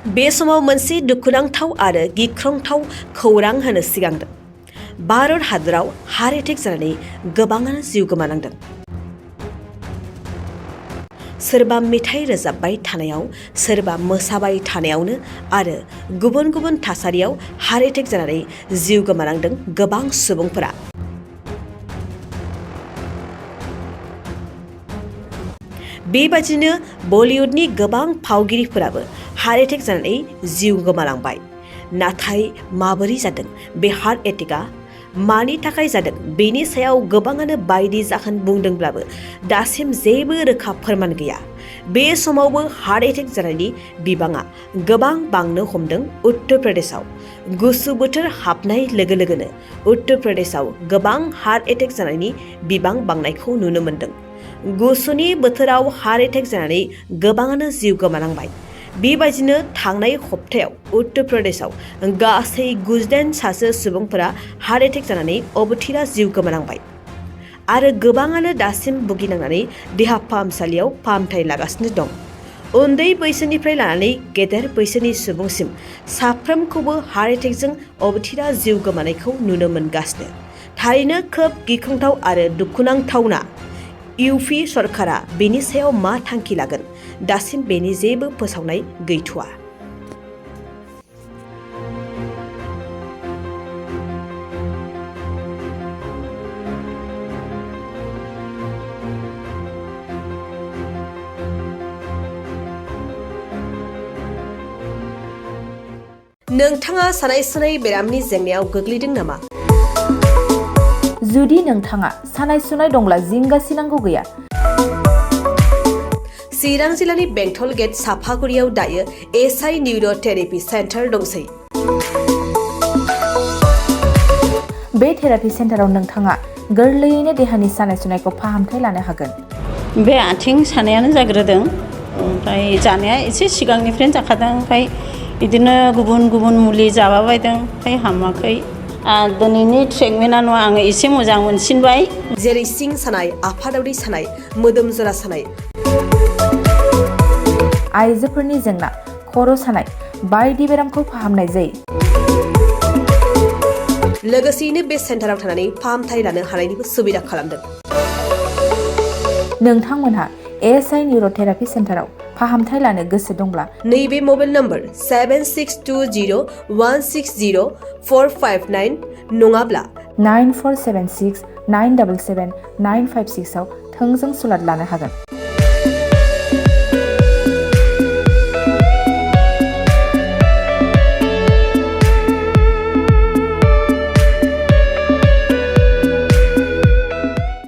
बे समाव मोनसे दुखुनांथाव आरो गिख्रंथाव खौरां होनो सिगांदों। भारत हादराव हार्ट एटेक जानानै गोबाङानो जिउ गोमानांदों। सोरबा मेथाइ रोजाबबाय थानायाव, सोरबा मोसाबाय थानायावनो आरो गुबुन गुबुन थासारियाव हार्ट एटेक जानानै जिउ गोमानांदों गोबां सुबुंफोरा। बेबादिनो बलिउडनि गोबां फावगिरिफोराबो हार्ट एटेक जानानै जिउ गोमालांबाय। नाथाय माबोरै जादों बे हार्ट एटेकआ, मानि थाखाय जादों बेनि सायाव गोबाङानो बायदि जाहोन बुंदोंब्लाबो दासिम जेबो रोखा फोरमान गैया। बे समावबो हार्ट एटेक जानायनि बिबाङा गोबां बांनो हमदों उत्तर प्रदेशआव। गुसु बोथोर हाबनाय लोगो लोगोनो उत्तर प्रदेशआव गोबां हार्ट एटेक जानायनि बिबां बांनायखौ नुनो मोन्दों। गुसुनि बोथोराव हार्ट एटेक जानानै गोबाङानो जिउ गोमानांबाय। बेबायदिनो थांनाय हप्तायाव उत्तर प्रदेशआव गासै 98 सासे सुबुंफोरा हार्ट एटेक जानानै अबथिरा जिउ गोमानांबाय आरो गोबाङानो दासिम भुगिनांनानै देहा फाहामसालियाव फाहामथाय लागासिनो दं। उन्दै बैसोनिफ्राय लानानै गेदेर बैसोनि सुबुंसिम साफ्रोमखौबो हार्ट एटेकजों अबथिरा जिउ गोमानायखौ नुनो मोनगासिनो। थारैनो खोब गिख्रंथाव आरो दुखुनांथावना। इउपि सरकारा बेनि सायाव मा थांखि लागोन, दासिम बेनि जेबो फोसावनाय गैथ'आ। नोंथाङा सानाय सुनाय बेरामनि जेंनायाव गोग्लैदों नामा? जुदि नोंथाङा सानाय सुनाय दंब्ला जिंगासिनांगौ गैया। चिरां जिल्लानि बेंटल गेट साफागुरियाव दायो एसआइ निउर' थेरापि सेन्टार दंसै। बे थेरापि सेन्टाराव नोंथाङा गोरलैयैनो देहानि सानाय सुनायखौ फाहामथाय लानो हागोन। बे आथिं सानायानो जाग्रोदों, ओमफ्राय जानाया एसे सिगांनिफ्रायनो जाखादों, ओमफ्राय बिदिनो गुबुन गुबुन मुलि जाबाबायदों, ओमफ्राय हामाखै। दिनैनि ट्रिटमेन्टआ नङा, आङो एसे मोजां मोनसिनबाय। जेरै सिं सानाय, आफादावरि सानाय, मोदोम जरा सानाय, आइजोफोरनि जेंना, खर' सानाय बायदि बेरामखौ फाहामनाय जायो। लोगोसेयैनो बे सेन्टाराव थानानै फाहामथाय लानो हानायनिबो सुबिदा खालामदों। नोंथांमोनहा एसआइ निउर' थेरापि सेन्टाराव फाहामथाय लानो गोसो दंब्ला नैबे मबाइल नम्बर 7620160459 नङाब्ला 9476977956 आव थोंजों सुलाद लानो हागोन।